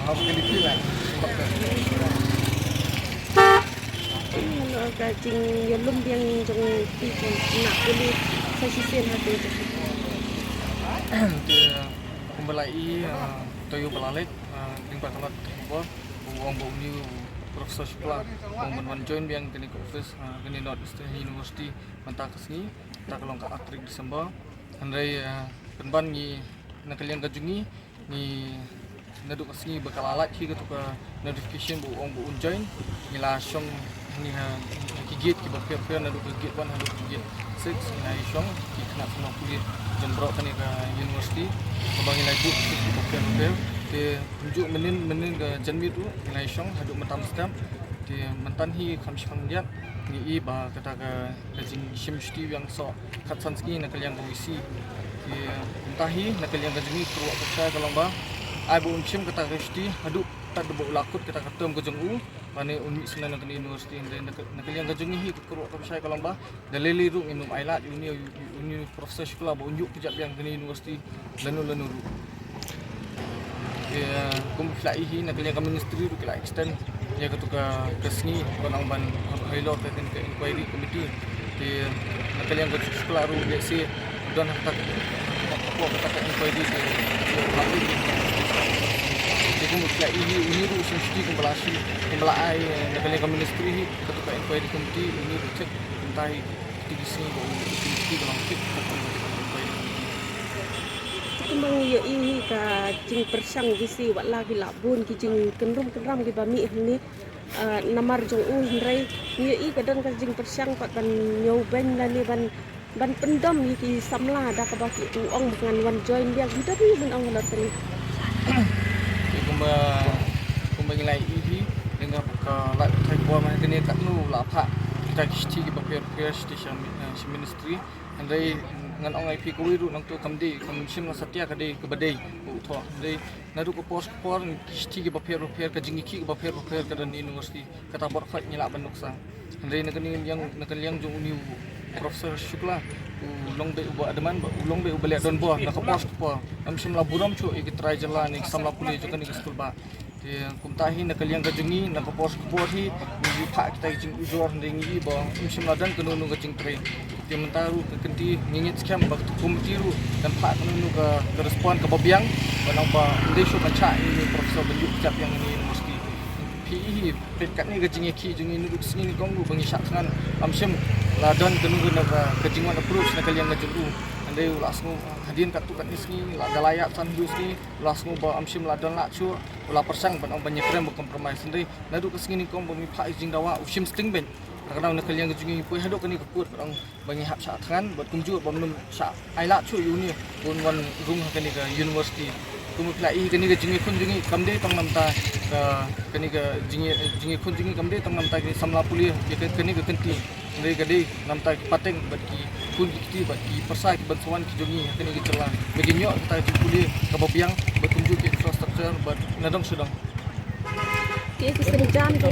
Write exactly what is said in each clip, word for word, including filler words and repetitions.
Hello, ka jingïalum biang jong phi jong na pule sa shisien ha te. Te kumba la i, ah, to ïoh ba la leit, ah, lyngba ka lad ka khubor, u ong ba une u Professor Shukla u ong ban wan join biang kane ka office, ah, kane North Eastern University mynta ka sngi, mynta ka long ka arphew tarik December. Hynrei, ah, pynban ngi na ka liang ka jong ngi, ngi naduh ka sngi ba ka la lait hi katu ka notification ba u ong ba un join, ngi la shong hangne ha, ha ki gate kiba pher pher, naduh ka gate one haduh ka gate six, ngi la ïa shong ki khynnah samla pule jong baroh kane ka university, kaba ngi la buh ki kiba pher pher. Te kumjuh mynnin mynnin ka janmiet ruh ngi la ïa shong haduh mynta mynstep. Te mynta hi kham shi khyndiat ngi i ba kata ka, ka jingshim shuti biang soh khatsan sngi na ka liang ka VC. Te mynta hi na ka liang ka jong ngi ka kyrwoh ka pyrshah ka long ba ai ba un shim kata ka shuti haduh tad ba u la kut kata ka term ka jong u, ba ne un mih sngewbha na kane university. Hynrei na ka, na ka liang ka jong ngi hi ka kyrwoh ka pyrshah ka long ba da lei lei ruh ngin ym ailad ïa une, ïa une Professor Shukla ba un ïuh kjat biang kane university lano lano ruh. Te, eh, kum ki la i hi na ka liang ka ministry ruh ki la extend ïa katu ka, ka sngi ban ong ban halor ka, ka inquiry committee. Te na ka liang ka Shukla ruh lehse don ha kata ka, kata ka inquiry te, te kum ki la i hi une ruh u shim shuti kumba la shim, kumba la ai, eh, na ka liang ka ministry hi katu ka inquiry committee, une ruh check kumta hi. Te ki sngi ba u, ki sngi ba long check katu ka inquiry committee. Kumba ngi ïohi ka jingpyrshang VC, wat la ki la bun ki jingkynrum kynram kiba mih hangne, ah, namar jong u, hynrei ngi ïohi ka don ka jingpyrshang pat ban ñiewbeiñ lane ban, ban pyndom ïa ki samla da kaba ki, u ong ba ngan wan join biang, ki don ban ong halor kane. Te kumba, kumba ngi la ïohi, lynga ka la thai por ma kane katno la phah kita ki shithi kiba pher pher shithi sha mi-, eh, sha ministry. Hynrei ngan ong ïa phi kawei ruh nangta kam dei, kam shym la satia ka dei kaba dei ba u thoh. Hynrei naduh ka por sha ka por ki shithi kiba pher bapher, ka jingïakhih kaba pher bapher ka don university, kata baroh khoit ngi lah ban nuksa. Hynrei na ka liang, na ka liang jong une u Professor Shukla, u long beit uba adamant ba u long beit uba leh donbor na ka por sha ka por. Ym shym la burom shuh ïa ki trai jylla ne ki samla pule jong kane ka skul bah. Te kumta hi na ka liang ka jong ngi, na ka por sha ka por hi ngi ïa phah kita ki jingujor, hynrei ngi i ba ym shym la don kano kano ka jingtrei. Te mynta ruh ka kynti ngi ngeit skhem ba ka committee ruh kan phah kano kano ka, ka respond kaba biang, ba nang ba ym dei shuh ban shah ïa une u professor ban ïuh kjat ïa une u university. Phi i hi, peit katne ka jingïakhih jong ngi naduh ka sngi nyngkong ruh ba ngi shah thngan, ym shym la don kano kano ka, ka jingwan approach na ka liang ka jong u. Hynrei u la sngew hadien katto katne sngi, la da la ïaid san haduh sngi, u la sngew ba ym shym la don lah shuh, u la pyrshang ban ong ban ïakren ban compromise. Hynrei naduh ka sngi nyngkong ba ngi phah ïa ka jingdawa u shim sting beit. Ka daw na ka liang ka jong ngi poi haduh kane ka kut ban ong ba ngi hap shah thngan bad kumjuh ba ym shah ai lad shuh ïa une ba un wan rung ha kane ka university. Kumba phi la i kane ka jingïakhun jong ngi kam dei tang namar ka, kane ka jingïa-, jingïakhun jong ngi kam dei tang namar ki samla pule ïa ka, kane ka kynti. Hynrei ka dei namar ki pateng bad ki khun ki kti bad ki pyrsa ki ban sa wan ki jong ngi ha kane ka jylla ba kin ïoh kata ka jingpule kaba biang bad kumjuh ki infrastructure bad na dong sha dong. Ki, ki synjam ki.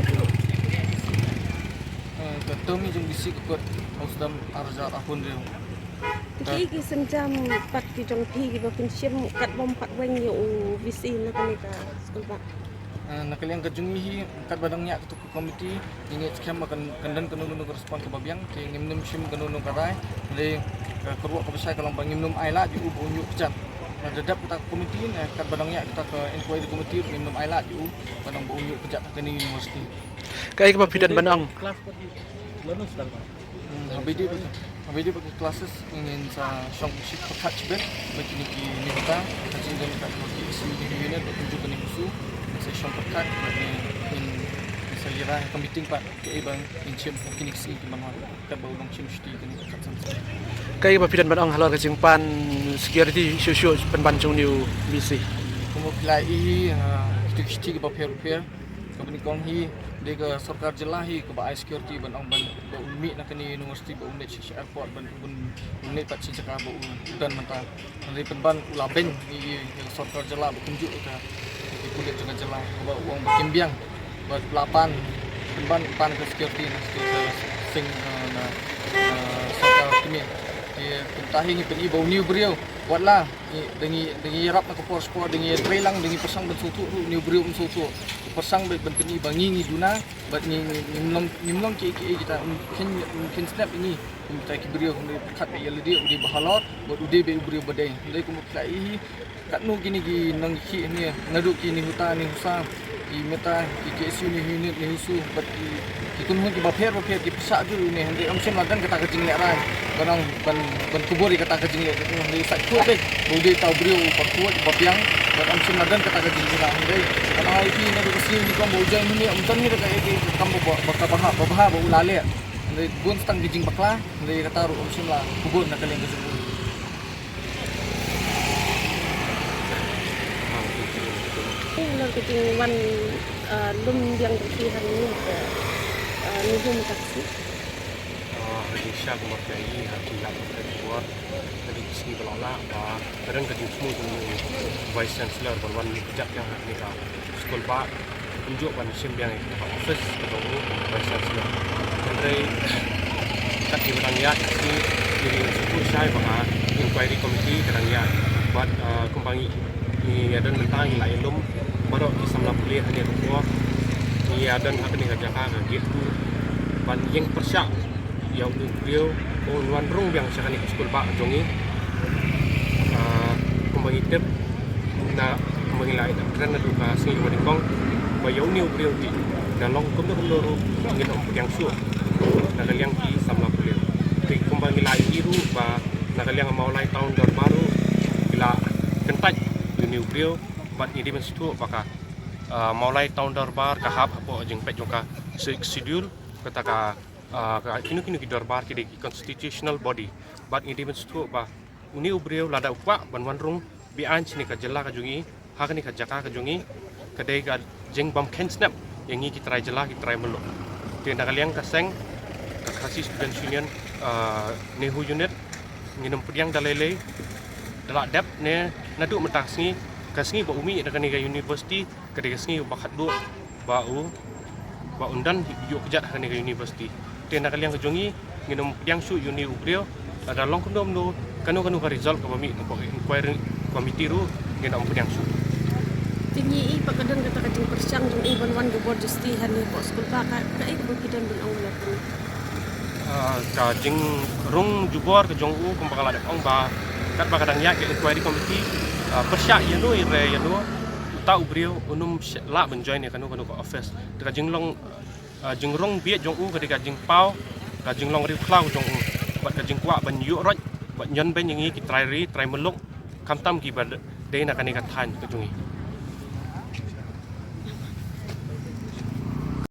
Eh, ka term jong VC ka kut ha u snem ar hajar arphew hynriew. Te ki, ki synjam pat ki jong phi kiba pynshim katba ym pat weng ïa u VC na kane ka skul bah? Eh, na ka liang ka jong ngi hi katba dang ïaid katu ka committee ngi ngeit skhem ba kan, kan don kano kano ka respond kaba biang, te ngim nym shim kano kano ka rai. Hynrei ka kyrwoh kaba shai ka long ba ngim nym ai lad ïa u ba un ïuh kjat. Na da dep kata ka committee ne katba dang ïaid kata ka inquiry committee ngim nym ai lad ïa u ba nang ba un ïuh kjat ha kane ka university. Kaei kaba phi don ban ong? Class ka dei lano start? Hmm, haba ïadei bad, haba ïadei bad ki classes ngin sa shong shi pyrkhat shibit bad kine ki neibynta, ka jingdon ka, ki issue ki unit bad kumjuh kane ka issue ngin sa shong pyrkhat bad ngin, ngin sa ïa rai ha ka meeting pat kaei ba ngin shim ha kine ki sngi ki ban wan katba u long shim shuti kane ka khatsan sngi. Kaei kaba phi don ban ong halor ka jingpan security shuh shuh pynban jong une u VC? Kumba phi la i, ah, kitu ki shuti kiba pher bapher. Kaba nyngkong hi dei ka sorkar jylla hi kaba ai security ban ong ban ba un mih na kane university ba un leit sha airport ban un, un leit pat sha jaka ba u don mynta. Hynrei pynban u la beiñ ïa, ïa ka sorkar jylla ba kumjuh ïa ka, ïa ki pulit jong ka jylla kaba u ong ba kim biang. Bad u la pan, pynban u pan ka security na sha ka seng, eh, na, eh, sorkar kmie. Te kumta hi ngi pyni ba une u briew Watla da ngi da ngi ïarap na ka por sport, da ngi ïa trei lang, da ngi pyrshang ban sngewthuh ruh, une u briew um sngewthuh. Pyrshang beit ban pyni ba ngi ngi duna bad ngi ngim long ngim long kiei kiei kita, um khein um khein snap ïa ngi kum kita ki briew. Hynrei pyrkhat beit ïa lade, u dei ba halor bad u dei beit u briew ba dei. Hynrei kumba phi la ïohi katno kine ki nongïakhih hangne, naduh ki Nehuta Nehusa, ki META, ki KSU NEHUSU bad ki ki kynhun kiba pher ba pher ki pyrshah jur ïa une. Hynrei ym shym la don kata ka jinglehrain ban ong ban ban kubur ïa kata ka jingleh. Hynrei sait khuid beit ba u dei uta u briew uba khuid uba biang bad ym shym la don kata ka jingkyrmen. Hynrei nga ong ïa phi, naduh ka sngi u nyngkong ba u join hangne ym don hi ruh kaei kaei ka kam ba ba ka bha ba bha ba u la leh. Hynrei bun tang ki jingbakla, hynrei kata ruh ym shym la kubur na ka liang ka jong u. Halor ka jingwan, ah, lum biang jong phi hangne, ah, NEHU mynta ka sngi. Ah, ha ka jingshisha kumba phi la ïohi ha ki lad ba phi la ïohi, ha ka sngi ba la lah ba ka don ka jingthmu jong u Vice Chancellor ban wan ïakajia biang ha kane ka skul bah. Kumjuh ban shim biang ïa ka office ka jong u Vice Chancellor. Hynrei kat kiba dang ïaid ki, ngi sngewthuh shai ba ka inquiry committee ka dang ïaid. Bad, ah, kumba ngi, ngi ïa don mynta ngi la ïalum baroh ki samla pule hangne ka por. Ngi ïa don ha kane ka jaka ka gate two ban ïeng pyrshah ïa une u briew ba un wan rung biang sha kane ka skul bah ka jong ngi. Ah, kumba ngi tip na kumba ngi la ïa kren naduh ka sngi kaba nyngkong ba ïa une u briew te da long kumno kumno ruh ngin ym pdiang shuh na ka liang ki samla pule. Te kumba ngi la ïohi ruh ba na ka liang Mawlai Town Dorbar ruh ki la kyntait ïa une u briew bad ngi dei ban sngewthuh ba ka, ah, Mawlai Town Dorbar ka hap hapoh jingpeit jong ka Sixth Schedule, kata ka, ah, ka kino kino ki dorbar ki dei ki constitutional body. Bad ngi dei ban sngewthuh ba une u briew lada u kwah ban wan rung be-aiñ shane ka jylla ka jong ngi, ha kane ka jaka ka jong ngi, ka dei ka jingbym kheiñ snep ïa ngi ki trai jylla ki trai muluk. Te na ka liang ka seng ka Khasi Students Union, ah, NEHU unit, ngin ym pdiang da lei lei, da la dep ne naduh mynta ka sngi, ka sngi ba u mih na kane ka university, ka dei ka sngi ba khatduh ba u, ba un don ïuh kjat ha kane ka university. Te na ka liang ka jong ngi, ngin ym pdiang shuh ïa une u briew. Lada long kumno kumno, kano kano ka result kaba mih na ka inquiry committee ruh, ngin ym pdiang shuh. Te ngi i ba ka don kata ka jingpyrshang jong u ban wan jubor justi hangne hapoh skul bah, ka, kaei kaba phi don ban ong ïa kane? Ah, ka jingrung jubor ka jong u kumba nga la dep ong ba katba ka dang ïaid ka inquiry committee, ah, pyrshah ïano ïa re ïano, uta u briew un ym lah ban join ïa kano kano ka office. Te ka jinglong, ah, jingrung bieit jong u ka dei ka jingpaw ka jinglong riewkhlaw jong u bad ka jingkwah ban ïuh roit bad ñion beiñ ïa ngi ki trai ri trai muluk, khamtam kiba dei na kane ka thaiñ ka jong ngi.